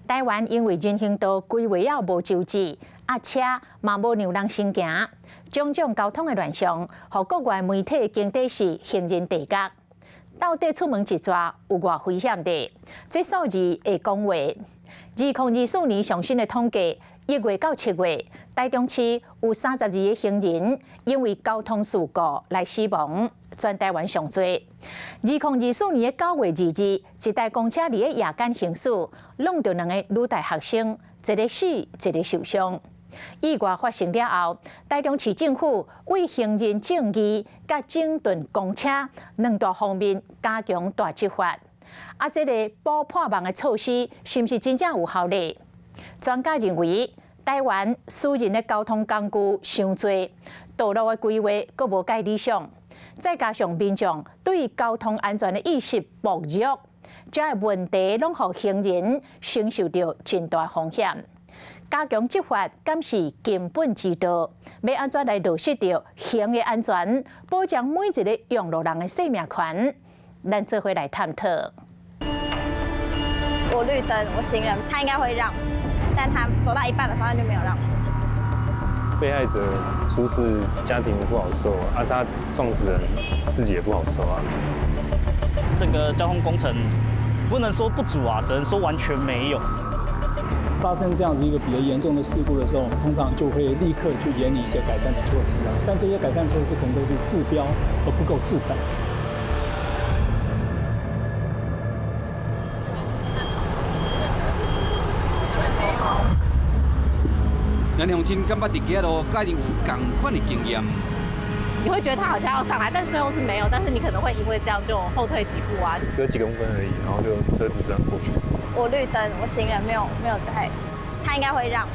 台灣因為人行道規劃猶無周至，啊車嘛無讓人先行，種種交通的亂象，予國外媒體評價是行人地獄。到底出門一逝有偌危險的？這數字會講話。2024年上新的統計，1月到7月，台中市有32個行人因為交通事故來死亡，全台灣上濟。2024年的9月2日，一台公車佇咧夜間行駛，挵著兩個女大學生，一个死，一个受傷。意外發生了後，台中市政府為行人正義佮整頓公車兩大方面加強大執法。啊，這個補破網的措施是毋是真正有效力？專家認為，台灣私人的交通工具傷濟，道路的規劃閣無蓋理想，再加上民眾對交通安全的意識薄弱，這个問題攏予行人承受著真大風險。加強執法，敢是根本之道？欲按怎來落實著行的安全，保障每一个用路人的生命權？咱做伙來探討。我綠燈，我行人，他應該會讓，但他走到一半的時候就沒有讓。被害者出事，家庭不好受啊，他撞死人，自己也不好受啊。這個交通工程不能說不足啊，只能說完全沒有。發生這樣子一個比較嚴重的事故的時候，我們通常就會立刻去研擬一些改善的措施啊，但這些改善措施可能都是治標而不夠治本。咱鄉親感覺佇街路，佮伊有仝款的經驗。你會覺得他好像要上來，但最後是沒有。但是你可能會因為這樣就後退幾步啊，隔幾公分而已，然後就車子這樣過去。我綠燈，我行人沒有在，他應該會讓，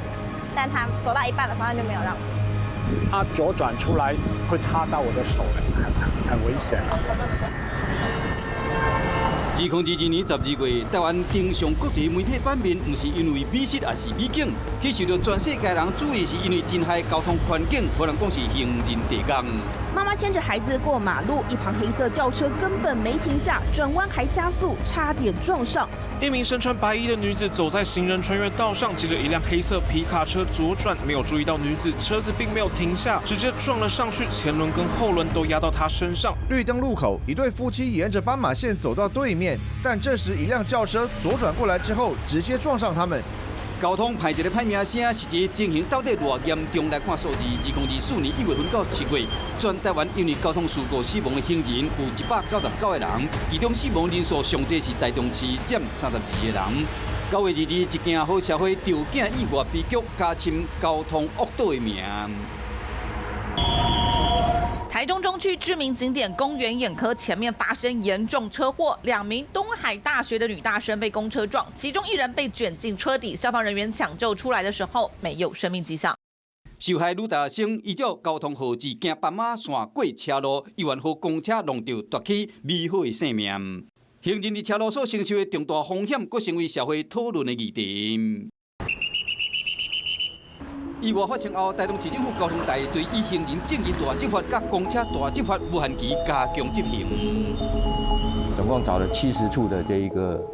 但他走到一半的時候就沒有讓。他左轉出來會插到我的手，很危險。2022年12月，台灣登上國際媒體版面，毋是因為美食，也是美景，去受著全世界人注意，是因為真害交通環境，予人講是行人地獄。媽媽牽着孩子過馬路，一旁黑色轎車根本沒停下，轉彎還加速，差點撞上。一名身穿白衣的女子走在行人穿越道上，接着一輛黑色皮卡車左轉，沒有注意到女子，車子並沒有停下，直接撞了上去，前輪跟後輪都壓到她身上。綠燈路口，一對夫妻沿着斑馬線走到對面，但這時一輛轎車左轉過來之後，直接撞上他們。交通歹一个歹名聲，實際情形到底偌嚴重來看數字。2024年1月份到7月，全台灣因為交通事故死亡的行人有199個人，其中死亡人數上濟是台中市，佔32個人。9月2日，一件好社會著囝意外悲劇，加深交通惡賭的名。台中中區知名景點公園眼科前面發生嚴重車禍，兩名東海大學的女大生被公車撞，其中一人被捲進車底，消防人員搶救出來的時候沒有生命跡象。受害女大生依照交通號誌行斑馬線過車路，猶原予公車挵著奪去美好的性命。行人佇車路所承受的重大風險，閣成為社會討論的議題。意外發生後，台中市政府交通大隊以行人正義大執法、佮公車大執法無限期加強執行。總共找了70處的這一個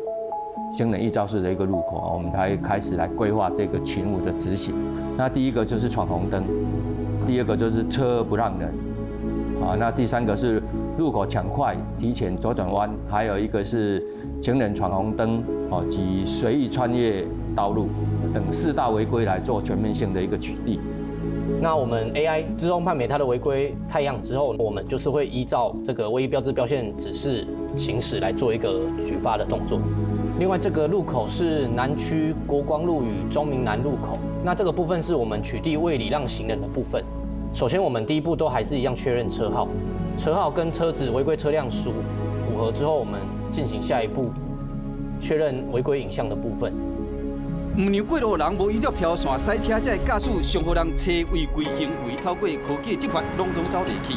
行人易肇事的一個路口，我們才開始來規劃這個勤務的執行。那第一個就是闖紅燈，第二個就是車不讓人，啊，那第三個是路口搶快提前左轉彎，還有一個是行人闖紅燈，哦及隨意穿越道路等四大違規來做全面性的一個取締。那我們 AI 自動判別它的違規態樣之後，我們就是會依照這個唯一標誌標線指示行駛來做一個舉發的動作。另外，這個路口是南區國光路與中明南路口，那這個部分是我們取締未禮讓行人的部分。首先，我們第一步都還是一樣確認車號，車號跟車子違規車輛數符合之後，我們進行下一步確認違規影像的部分。毋讓過路人無依照標線駛車，這个駕駛傷予人車違規行為，透過科技執法，攏總走袂去。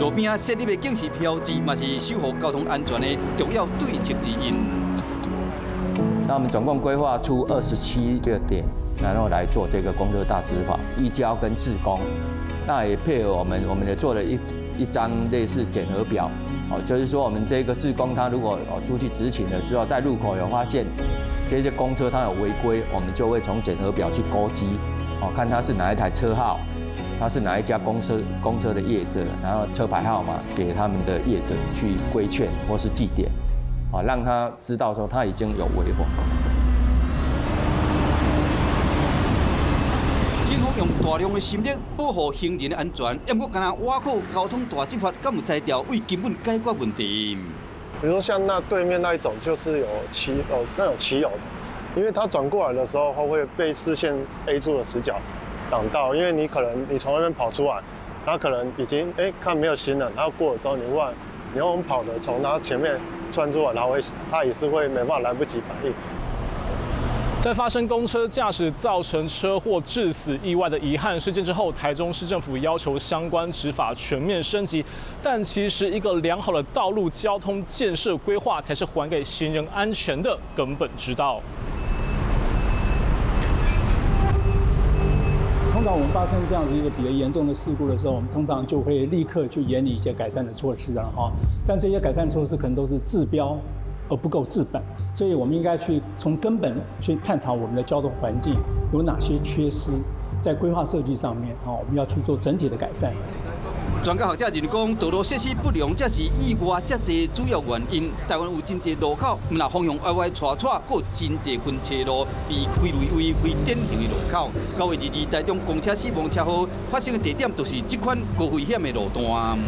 路邊仔設立的警示標誌，嘛是守護交通安全的重要對策之一。那我們總共規劃出27個點，然後來做這個公車大執法，義交跟志工，那也配合我們，我們也做了一張類似檢核表，哦，就是說我們這個志工他如果出去執勤的時候，在路口有發現这些公车它有违规，我们就会从检核表去勾稽，哦，看它是哪一台车号，它是哪一家公车的业者，然后车牌号码给他们的业者去规劝或是记点，啊，让他知道说他已经有违法。警方用大量的心力保护行人的安全，不过干焦倚靠交通大执法，敢有才调为根本解决问题？比如说像那对面那一种，就是有骑哦那种骑楼的，因为他转过来的时候，他会被视线 A 柱的死角挡到，因为你可能你从那边跑出来，他可能已经哎看没有行人，然后过了之后，你忽然你用跑的从他前面穿出来，然后会他也是会没办法来不及反应。在发生公车驾驶造成车祸致死意外的遗憾事件之后，台中市政府要求相关执法全面升级。但其实，一个良好的道路交通建设规划，才是还给行人安全的根本之道。通常我们发生这样子一个比较严重的事故的时候，我们通常就会立刻去研拟一些改善的措施了哈。但这些改善措施可能都是治标而不够治本，所以我们应该去从根本去探讨我们的交通环境有哪些缺失，在规划设计上面，哈，我们要去做整体的改善。专家学者认为讲，道路设施不良才是意外遮济主要原因。台湾有真济路口，毋但方向歪歪斜斜，阁有真济分岔路，被归类为非典型的路口。9月22台中公车死亡车祸发生的地点，就是这款高危险的路段。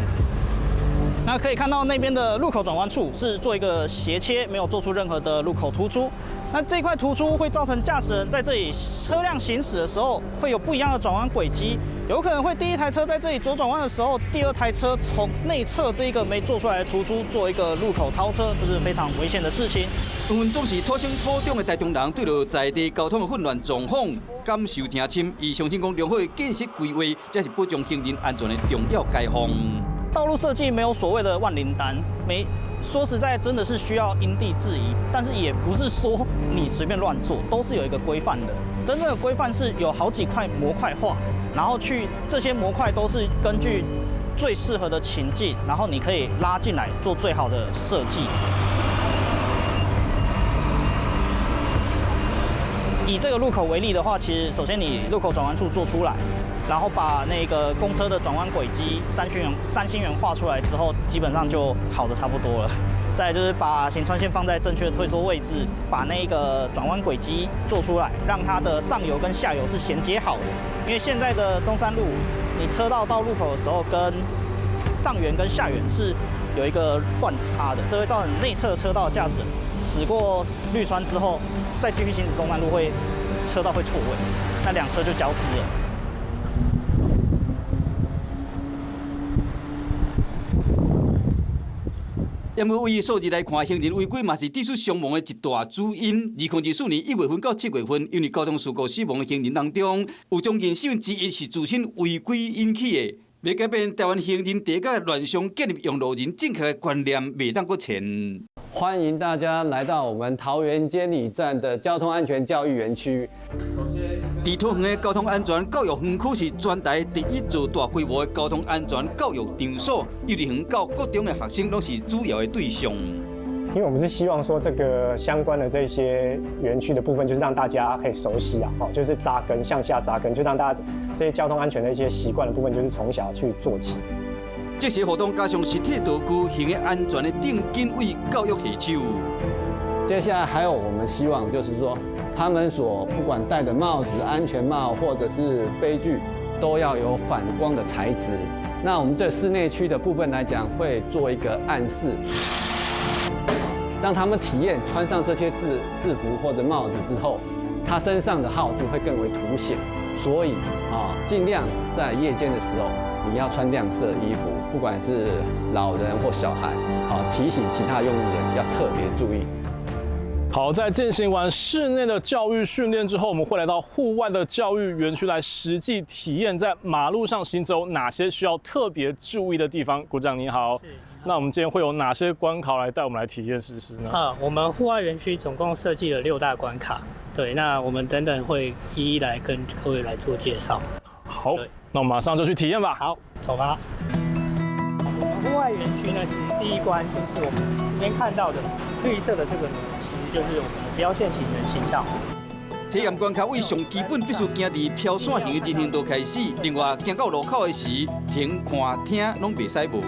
那可以看到那边的路口转弯处是做一个斜切，没有做出任何的路口突出。那这块突出会造成驾驶人在这里车辆行驶的时候会有不一样的转弯轨迹，有可能会第一台车在这里左转弯的时候，第二台车从内侧这一个没做出来的突出做一个路口超车，这是非常危险的事情。阮总是土生土长的台中人，对著在地交通的混乱状况感受真深。伊相信讲，良好的建设规划才是保障行人安全的重要解方。道路设计没有所谓的万灵丹，没说实在，真的是需要因地制宜，但是也不是说你随便乱做，都是有一个规范的。真正的规范是有好几块模块化，然后去这些模块都是根据最适合的情境，然后你可以拉进来做最好的设计。以这个路口为例的话，其实首先你路口转弯处做出来，然后把那个公车的转弯轨迹三星圆画出来之后，基本上就好的差不多了。再来就是把行穿线放在正确的退缩位置，把那个转弯轨迹做出来，让它的上游跟下游是衔接好的。因为现在的中山路，你车道到路口的时候，跟上缘跟下缘是有一个断差的，这会造成内侧车道驾驶驶过绿川之后，再继续行驶中山路会车道会错位，那两车就交织了。不过，以数字来看，行人违规嘛是致使伤亡的一大主因。2024年1月份到7月份，因为交通事故死亡的行人当中，有将近1/4是自身违规引起的。欲改变台湾行人地界乱象，建立用路人正确的观念，袂当阁浅。欢迎大家来到我们桃园监理站的交通安全教育园区。伫桃园的交通安全教育园区是全台第一座大规模的交通安全教育场所，幼儿园到国中的学生拢是主要的对象。因为我们是希望说这个相关的这些园区的部分，就是让大家可以熟悉啊，哦，就是扎根向下扎根，就让大家这些交通安全的一些习惯的部分，就是从小去做起。这些活动加上实体道具，行的安全的定紧位教育下手。接下来还有我们希望就是说，他们所不管戴的帽子、安全帽或者是杯具，都要有反光的材质。那我们这室内区的部分来讲，会做一个暗示。让他们体验穿上这些制服或者帽子之后，他身上的号志会更为凸显。所以啊，尽量在夜间的时候，你要穿亮色衣服，不管是老人或小孩，好提醒其他用路人要特别注意。好，在进行完室内的教育训练之后，我们会来到户外的教育园区来实际体验在马路上行走哪些需要特别注意的地方。股长你好。那我们今天会有哪些关卡来带我们来体验实施呢？啊，我们户外园区总共设计了六大关卡，对，那我们等等会一一来跟各位来做介绍。好，那我们马上就去体验吧。好，走吧。我们户外园区呢，其实第一关就是我们这边看到的绿色的这个呢，其实就是我們的標線型人行道。體驗關卡位上基本必須行佇飄線型的人行道開始，另外行到路口的時，停、看、聽攏袂使無。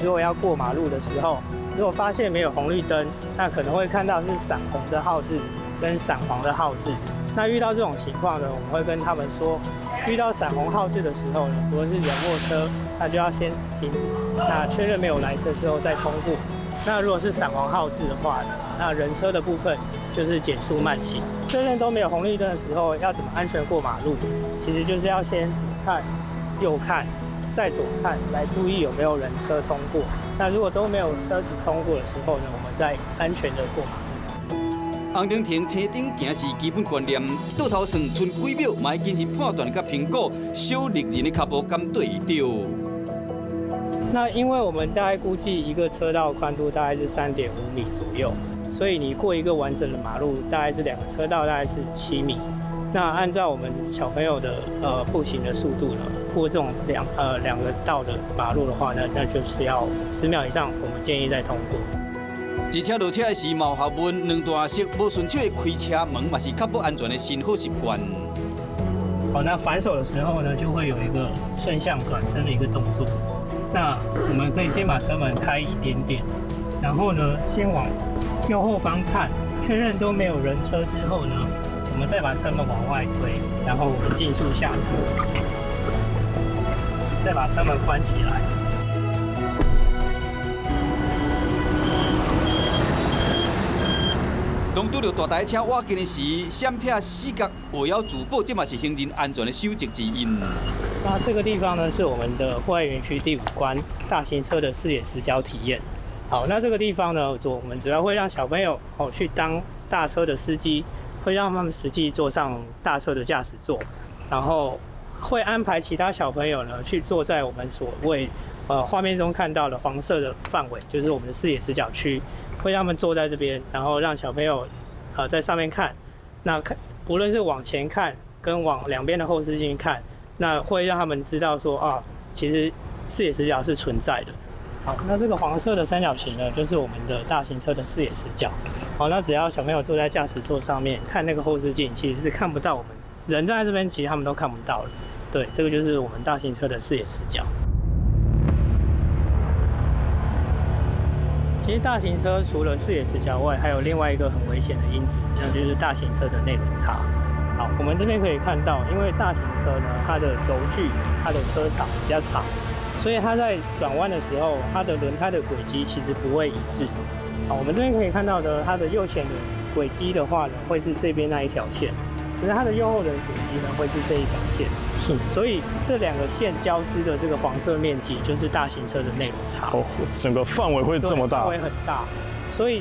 如果要過馬路的時候，如果發現沒有紅綠燈，那可能會看到是閃紅的號誌跟閃黃的號誌。那遇到這種情況呢，我們會跟他們說，遇到閃紅號誌的時候呢，無論是人或車，那就要先停止，那確認沒有來車之後再通過。那如果是閃黃號誌的話，那人車的部分就是減速慢行。確認都沒有紅綠燈的時候，要怎麼安全過馬路？其實就是要先左看、右看、再左看，來注意有沒有人車通過。那如果都沒有車子通過的時候呢，我們再安全的過馬路。紅燈停、青燈行是基本觀念，倒頭算賰幾秒，嘛愛謹慎判斷佮評估，小綠人的跤步敢對會著。那因為我們大概估計一個車道寬度大概是3.5米左右，所以你過一個完整的馬路大概是兩個車道大概是7米。那按照我們小朋友的步行的速度呢，過這種兩個道的馬路的話呢，那就是要10秒以上，我們建議再通過。一車落車的時嘛有學問，兩段式無順手的開車門嘛是較無安全的新好習慣。好，那反手的時候呢，就會有一個順向轉身的一個動作。那我們可以先把車門開一點點，然後呢，先往右後方看，確認都沒有人車之後呢，我們再把車門往外推，然後我們盡速下車，再把車門關起來。當拄著大台車倚近的時，閃避死角，學曉自保，這嘛是行人安全的守則之一。那這個地方呢，是我們的戶外園區第5關大型車的視野死角體驗。好，那這個地方呢，我們主要會讓小朋友哦去當大車的司機，會讓他們實際坐上大車的駕駛座，然後會安排其他小朋友呢去坐在我們所謂畫面中看到的黃色的範圍，就是我們的視野死角區。會讓他們坐在這邊，然後讓小朋友，在上面看，那看不論是往前看跟往兩邊的後視鏡看，那會讓他們知道說啊，其實視野死角是存在的。好，那這個黃色的三角形呢，就是我們的大型車的視野死角。好，那只要小朋友坐在駕駛座上面看那個後視鏡，其實是看不到我們人站在這邊，其實他們都看不到了。對，這個就是我們大型車的視野死角。其實大型車除了視野死角外，還有另外一個很危險的因子，那就是大型車的內輪差。好，我們這邊可以看到，因為大型車呢，它的軸距、它的車長比較長，所以它在轉彎的時候，它的輪胎的軌跡其實不會一致。好，我們這邊可以看到的，它的右前輪軌跡的話呢，會是這邊那一條線，可是它的右後輪軌跡呢，會是這一條線。是，所以這兩個線交織的這個黃色面積，就是大型車的內輪差。哦，整個範圍會這麼大？範圍很大。所以，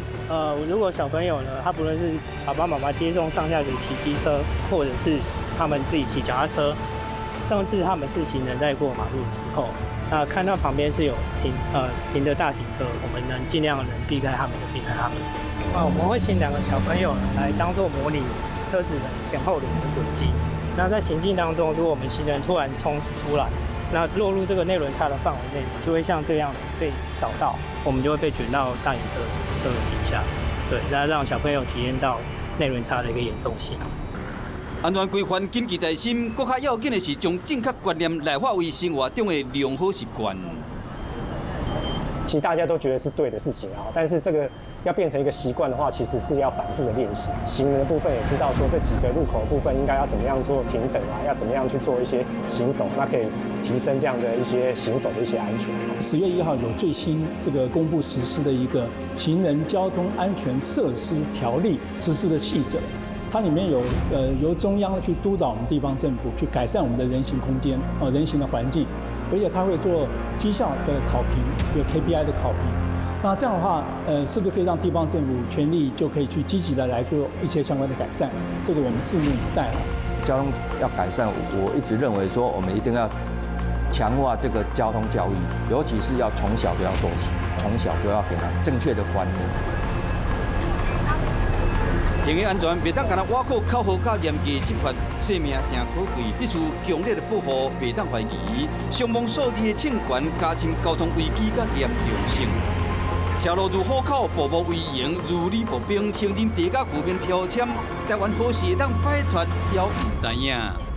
如果小朋友呢，他不論是爸爸媽媽接送上下學騎機車，或者是他們自己騎腳踏車，甚至他們是行人在過馬路的時候，那看到旁邊是有停的大型車，我們能盡量能避開他們就避開他們。那我們會請兩個小朋友來當做模擬車子的前後輪的軌跡。那在行進當中，如果我們行人突然衝出來，那落入這個內輪差的範圍內，就會像這樣被找到，我們就會被捲到大型車車輪底下。對，那讓小朋友體驗到內輪差的一個嚴重性。安全規範謹記在心，閣較要緊的是將正確觀念內化為生活中的良好習慣。其實大家都覺得是對的事情啊，但是這個要變成一個習慣的話，其實是要反覆的練習。行人的部分也知道說這幾個路口的部分應該要怎麼樣做停等啊，要怎麼樣去做一些行走，那可以提升這樣的一些行走的一些安全。10月1號有最新這個公布實施的一個行人交通安全設施條例實施的細則，它裡面有由中央去督導我們地方政府去改善我們的人行空間哦，人行的環境。而且它會做績效的考評，有 KPI 的考評。那這樣的話，是不是可以讓地方政府權力就可以去積極的來做一些相關的改善？這個我們拭目以待了。交通要改善，我一直認為說，我們一定要強化這個交通教育，尤其是要從小就要做起，從小就要給他正確的觀念。行的安全袂當干焦倚靠口號佮嚴格執法，生命誠可貴，必須強烈的保護，袂當懷疑。傷亡數字的衝懸，加深交通危機佮嚴重性。車路如虎口，步步為營，如履薄冰，行人地甲負面標籤，台灣何時會當擺脫，猶毋知影。